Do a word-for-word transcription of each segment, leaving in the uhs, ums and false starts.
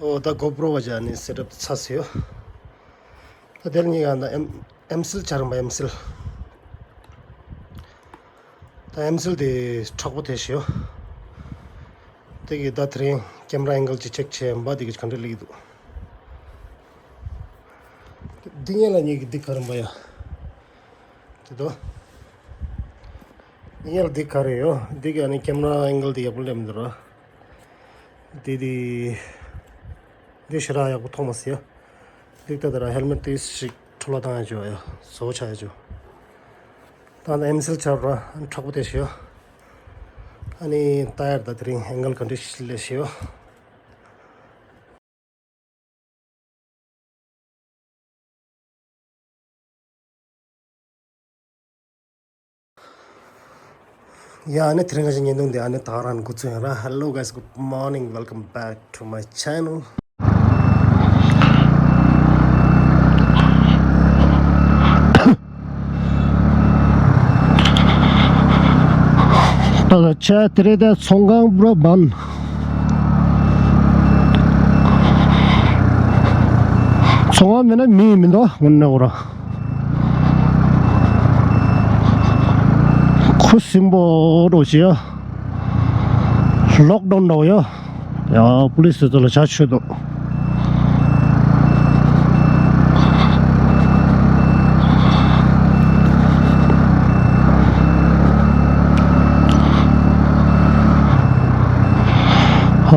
ཨོ་ད་གོ་པྲོ་བ་ཅིག་ནི་སེ་ཊབ་ཚར་སོང་ཡོད། ད་དེ་ལ་ངས་ག་ད་ཨེམ་ཨེམ་སིལ་ཆགས་རང་པ་ཨེམ་སིལ། ད་ཨེམ་སིལ་དེ་མཁྲེགས་པོ་ཐེབས་ཤག་ཡོད། དེ་གི་ད་དེ་རིང་ཀེམ་ར་ཨེང་གལ་ཅིག་ཅེག་བྱས་ཡིན་པ་དེ་གི་ག་འདྲ་སླེབས་ཀྱི་འདུག་འདི་ངས་ལ་ངས་ཀྱི་འདི་ག་རེ་ཡིན་པ་ཡ། དེ་དོ། འདི་ངས་ལ་འདི་ག་རེ་ཡོད། འདི་གི་ཨ་ནི་ཀེམ་ར་ཨེང་གལ་དེ་ཡག་པོ་སླེབས་མི་འདུག་ར། འདི་དེ། འདི་ཞེ་དྲག་ཡག་པོ་མཐོང་མ་སོང་ཡ། འདི་ལྟ་དེ་ར་ཧེལ་མེཊ་དེ་ཞིག་འཕྲོ་བརླག་བཏང་ཡ་ཅིག་ཡོད་ཡ། བཟོ་བོ་ཆགས་ཡ་ཅིག་ད་ནི་ཨེམ་སིལ་ཆགས་ར་མཁྲེགས་པོ་དེ་ཞིག་ཡོད། ཨ་ནི་ད་ཡར་ད་དེ་རིང་ཨེང་གལ་ག་འདྲ་ཞིག་སླེབས་ཤག་ཡོད། ཡ་ཨ་ནི་དེ་རིང་ང་ཞིག་བརྙན་ཐུང་འདི་ཨ་ནི་ད་རང་འགོ་ཚུགས་ཡིན་ར། Hello guys, good morning, welcome back to my channel. ད་ལྟ་ཆ་དེ་རེད། ད་ཚོང་ཁང་པུ་ར་བན། ཚོང་ཁང་མེད་ན་མི་མི་འདུག་དངོས་གནས་འོ་ར། ཁུ་སིམ་པོ་འགྲོ་བྱེད་ཡ། ལོག་ཌའུན་འགྲོ་ཡ། ཡ། པུ་ལི་སི་དེ་ཚོ་ལ་བྱ་ཆོད་དོ།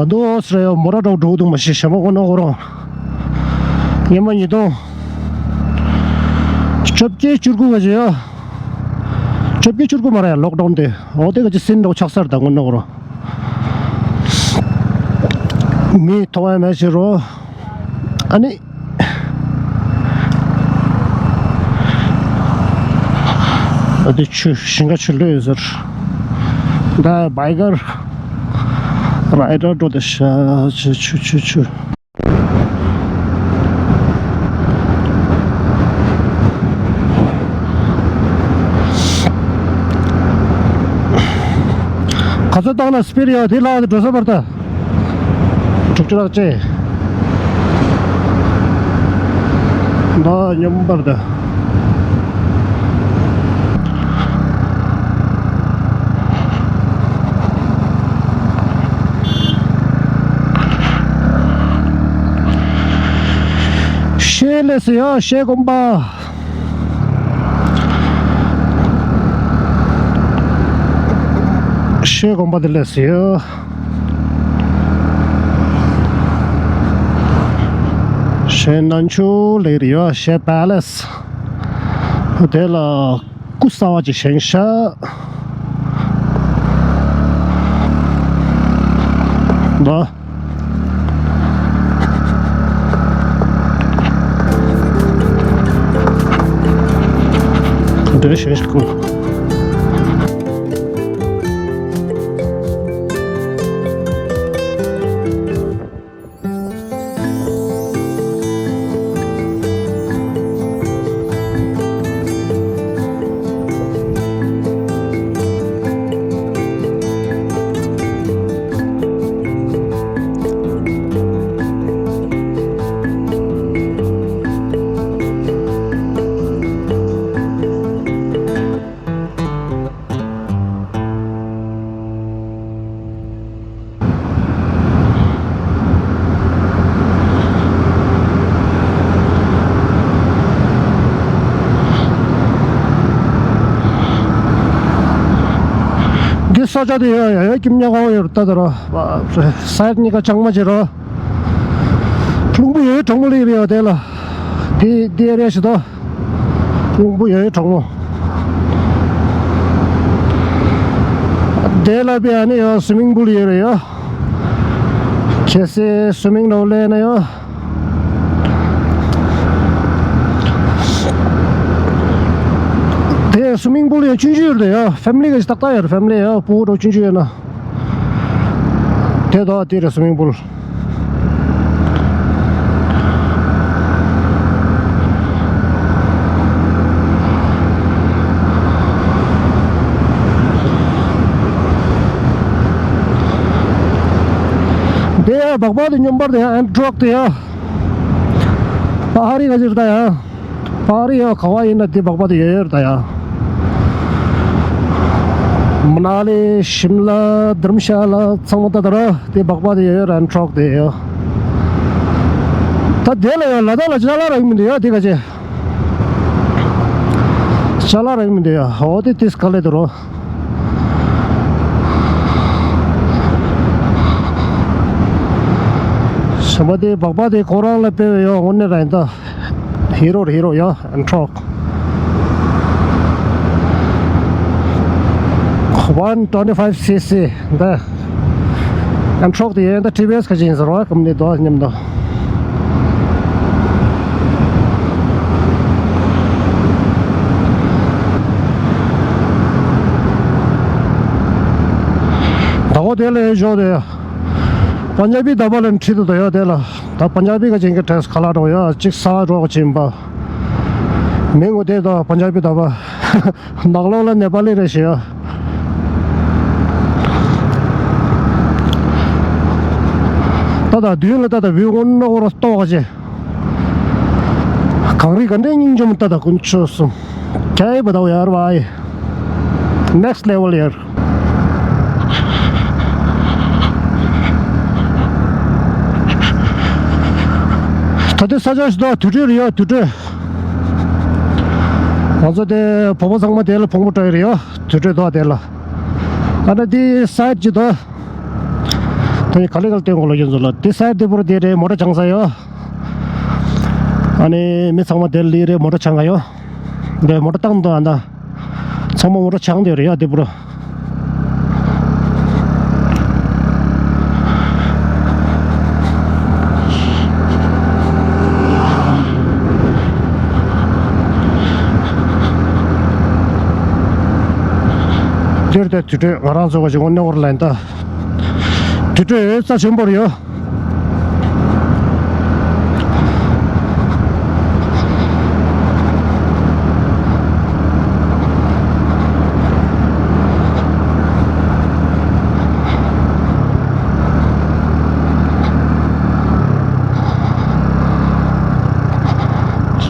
ཨ་དོ་སི་ར་ཡ་མོ་ར་འགྲོ་འགྲོ་འདུག་མ་ཤེས་ཞེ་མ་ཁོ་ན་ཁོ་རང་། ཉི་མ་ཉིས་སྟོང་བཅོ་བརྒྱད་བཅུ་དགུ་ག་ཅི་ཡ། བཅོ་བརྒྱད་བཅུ་དགུ་མ་རེད་ཡ། ལོག་ཌའུན་དེ་འོ་དེ་ག་ཅི་སིན་འགྲོ་ཆགས་ས་རེད། ད་དངོས་གནས་འོ་ར། མི་མཐོང་ཡ་མེད་ཟེར་རོ། ཨ་ནི། ཨ་དེ་ཆུ་ཞིང་ཁ་ཆུ་ལོས་ཟེར། ད་བའི་ཀར་རའི་ཌར་འགྲོ་དེ་ཤ་ཆུ་ཆུ་ཆུ་ཆུ། ག་ཚོད་བཏང་ན་སི་པིཌ་ཡོད་དེ་ལ་འགྲོ་ས་བར་ད། དྲུག་ཅུ་རེ་བཅད། ད་སྙོམས་པར་ད། ཤེལ་ལས་སུ་ཡོད། ཤེལ་དགོན་པ། ཤེལ་དགོན་པ་དེ་ལས་སུ་ཡོད། ཤེལ་ནང་ཆུ་ལེགས་རེད་ཡ། ཤེལ་པེ་ལེ་སི། དེ་ལ་སྐུ་གསར་པ་ཅིག་བཞེངས་ཤག་ད། འདིར་ཞེས་བཀོད། འདི་ས་ཆ་དེ་ཡ་ཡ་ཡ་ཀིམ་ཉ་གང་ཡོད་ད་དེ་ར། སའེ་ཌི་གཉིས་ཀ་ལྕང་མ་བྱེད་ར། ལུང་པ་ཡོད་གྲོང་མོ་ལེགས་རེད་ཡ་དེ་ལ། དེ་དེ་རེད་ཞེ་ད། ལུང་པ་ཡོད་གྲོང་མོ། དེ་ལ་བས་ཨ་ནི་ཡ་སུ་མིང་པུལ་ཡོད་རེད་ཡ། གལ་སྲིད་སུ་མིང་ནང་སླེབས་ན་ཡ། དེ་སུ་མིང་པུལ་ཡ་ཆུང་ཆུང་ཡོད་རེད་ཡ། ཕེ་མི་ལི་ག་ཞིག་ཏག་ཏག་ཡོད་རེད། ཕེ་མི་ལི་ཡ་ཕྲུ་གུ་འདྲ་ཆུང་ཆུང་ཡོད་ན། དེ་དག་དེ་རེད་སུ་མིང་པུལ། དེ་ སྦག་སྦག་དེ་སྙོམས་པར་དེ་ཡང་ཨན་ཊོག་དེ་ཡང་། པ་ཧ་རི་ག་ཅིག་རེད་ད་ཡང་། པ་ཧ་རི་ཡང་ག་བ་ཡིན་ན་དེ་སྦག་སྦག་དེ་ཡོད་ཡོད་རེད་ད་ཡང་། མ་ན་ལི། ཤིམ་ལ། དྷརམ་ཤ་ལ་ཚང་མ་ད་ད་ར་དེ་སྦག་སྦག་དེ་ཡོད་ཡོད་རེད། ཨན་ཊོག་དེ་ཡང་། ད་དེ་ལ་ཡང་ལ་དྭགས་ལ་ཅ་ལག་རག་གི་མི་འདུག་ཡ་དེ་ག་ཅི། ཅ་ལག་རག་གི་མི་འདུག་ཡ། འོ་དེ་དེ་ག་ལེ་དུ་རོ། ཞིམ་པ་དེ་སྦག་སྦག་དེ་ཁོ་རང་ལ་དཔེ་ཡོད་དངོས་གནས་རང་ཡིན་ད། ཧི་རོ་ཧི་རོ་ཡ་ཨན་ཊོག one twenty five cc འདི། ཨན་ཊོག་དེ་ཡིན་ད་ཊི་བི་ཨེས་ཁ་ཅིག་ཡིན་ཟེར་བ་ཀམ་ནི་དོ་མཉམ་དུ། ད་གོ་དེ་ལས་ཞོག་དེ། པན་ཇ་བི་ཌ་བ་ལ་ཁྲིད་དུ་དོ་ཡོད་དེ་ལ། ད་པན་ཇ་བི་ག་ཅན་གྱི་ཊེ་སི་ཁ་ལག་འགྲོ་ཡོད་གཅིག་ས་འགྲོ་ག་ཅིན་པ། མིང་ངོ་དེ་དང་པན་ཇ་བི་ཌ་བ། ནག་ལོག་ལ་ནེ་པ་ལི་རེད་ཞེས་ཡོད། ད་ད་དུས་ལ་ད་ད་བུ་ངོ་ནོ་རོ་ལྟོ་ག་ཅེ། གངས་རི་ག་འདྲའི་སྙིང་རྗེ་མོ་ད་ད་དཀོན་མཆོག་གསུམ། ཁྱེད་པ་ད་ཡར་བ་ཨེ། Next level ཡར། ད་ལྟའི་ས་ཆ་ཞིག་ད་དུར་ཁྲོད་རེད་ཡ་དུར་ཁྲོད། ང་ཚོ་དེ་བོད་པ་ཚང་མ་དེ་ལ་ཕུང་པོ་སྤྲད་ཡོད་རེད་ཡ་དུར་ཁྲོད་ད་དེ་ལ། ཨ་ན་དེ་སའིཌ་ཅིག་ད། ད་ཡི་ག་ལེ་ག་ལེ་སྟོན་གོ་ལ་ཡོད་ཚོ་ལ་དེ་སའིཌ་དེ་བོར་དེ་རེད་མོ་ཊ་བྱང་ས་ཡོད། ཨ་ནི་མི་ཚང་མ་དེར་ལི་རེ་མོ་ཊ་ཆང་ག་ཡོད། འདི་མོ་ཊ་བཏང་འདུག་ཨ་ད། ཚང་མ་མོ་ཊ་ཆང་དེ་རེད་ཡ་དེ་བུ་ར། འདིར་དེ་དུས་ཚོད་ང་རང་ཚོ་ག་ཞིག་དངོས་གནས་བོར་ལན་ད། དུས་ཚོད་རྩ་ཆེན་པོ་རེད་ཡ།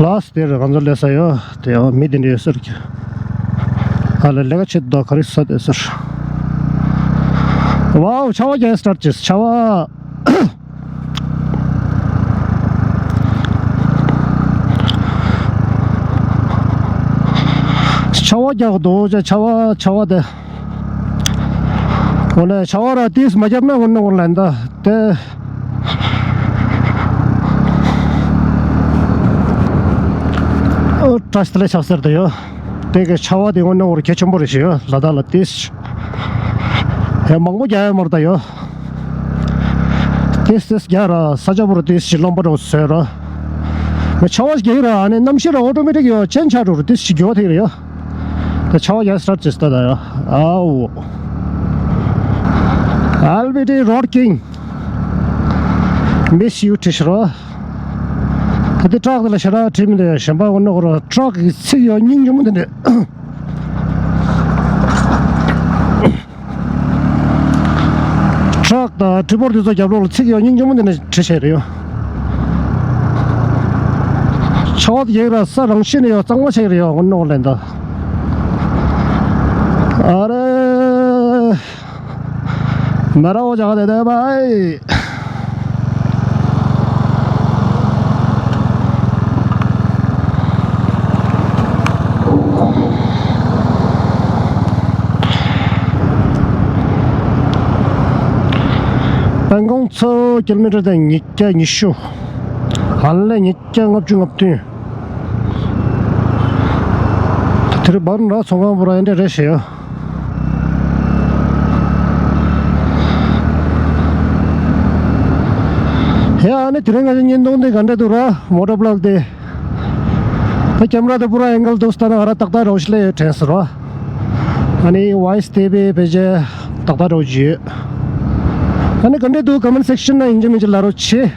ལགས་དེར་ང་ཚོ་སླེབས་ས་ཡོད། དེ་ཡང་མི་དེ་འདྲ་ཡོད་ས་རེད། ཨ་ལ་ལས་ཀ་བྱེད་དོ་ག་རེ་ས་དེ་ཟེར། ཝའོ་ཆར་པ་རྒྱག་སི་ཊར་བྱས་ཆར་པ། ཆར་པ་རྒྱག་དོ་ཆ་ཆར་པ་ཆར་པ་དེ། འོ་ལེ་ཆར་པ་ར་ཏིས་མ་རྒྱབ་ན་འོ་ན་འོ་ལེ་འདའ་དེ། ཨོ་བཀྲ་ཤིས་བདེ་ལེགས་ཆགས་ཟེར་དུ་ཡོད། དེ་གི་ཆར་པ་དེ་དངོས་གནས་འོར་གལ་ཆེན་པོ་རེད་ཞུ་ཡོད་ལ་དྭགས་ལ་ཏིས། ཧེ་མང་པོ་རྒྱག་ཡོད་མ་རེད་ད་ཡོད། ཏིས་ཏིས་རྒྱག་ར་ས་ཆ་བོར་ཏིས་ཞིག་རློན་པ་འགྲོ་བཟོས་ར། མི་ཆར་པ་ཞིག་རྒྱག་ར་ཨ་ནི་གནམ་གཤིས་ར་ཨོ་ཊོ་མེ་ཊིག་ཡོད་ཆེན་ཆགས་འགྲོ་ར་ཏིས་ཞིག་རྒྱུ་བ་ཐིག་ར་ཡོད། དེ་ཆར་པ་རྒྱག་སི་ཊར་ཏིས་ད་ད་ཡོད་ཨའོ། I'll be the road king. Miss you ཊི་ཤར་བ། ད་ལྟ་ཊག་དེ་ལ་ཞེ་དྲག་བྲིས་མི་འདུག་ཡ། གཞན་པ་འོ་ན་འོ་ར་ཊག་གི་ཚིག་ཡོད་སྙིང་རྗེ་མོ་འདི་འདྲ། ཊག་དང་ཊི་པོར་དེ་ཚོ་རྒྱབ་ལོགས་ལ་ཚིག་ཡོད་སྙིང་རྗེ་མོ་འདི་འདྲ་བྲིས་བྱས་རེད་ཡོད། ཆར་པ་དེ་རྒྱག་ར་ས་རང་བཞིན་ནས་ཡོད་གཙང་མ་ཆགས་རེད་ཡོད་འོ་ན་འོ་ལེན་ད། ཨ་རེ། མ་ར་འོ་ཇག་དེ་དེ་བའི། སྤང་གོང་མཚོ་ཀི་ལོ་མི་ཊར་དང་ཉིས་བརྒྱ་ཉི་ཤུ། ཧན་ལས་ཉིས་བརྒྱ་ལྔ་བཅུ་ང་བདུན། དེ་རིང་བར་ན་ཚོང་ཁང་བུ་ར་ཨེ་འདྲ་རེད་ཞེས་ཡོད། ཡ་ཨ་ནི་དེ་རིང་ང་ཚོ་བརྙན་ཐུང་འདི་ག་འདྲ་འདུག་ར་མོ་ཊ་བི་ལོག་འདི། ད་ཀེམ་ར་དེ་བུ་ར་ཨེང་གལ་འདུག་སྟ་ན་ང་ར་ཏག་ཏག་རོ་ཤི་ལེ་ཡོད་དྲན་ཟེར་བ། ཨ་ནི་ཝོ་ཡིས་དེ་བས་ཕལ་ཆེར་ཏག་ཏག་རོ་ཞིག་ཡོད། ཨ་ནི་ག་འདྲ་འདུག་ཀོ་མེན་སེག་ཤན་ན་ཡིན་གཅིག་མིན་གཅིག་ལབ་རོགས་བྱེད།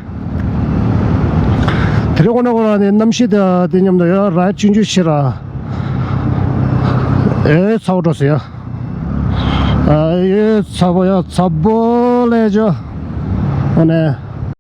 དེ་རིང་འོ་ན་འོ་ན་ནི་གནམ་གཤིས་དེ་དེ་མཉམ་དུ་ཡ་ར་ཆུང་ཆུང་ཞིག་ར། ཨེ་ཚ་བོ་འགྲོ་སོང་ཡ། ཨ་ཡེ་ཚ་བོ་ཡ་ཚ་བོ་ལས་ཇོ། འོ་ནས།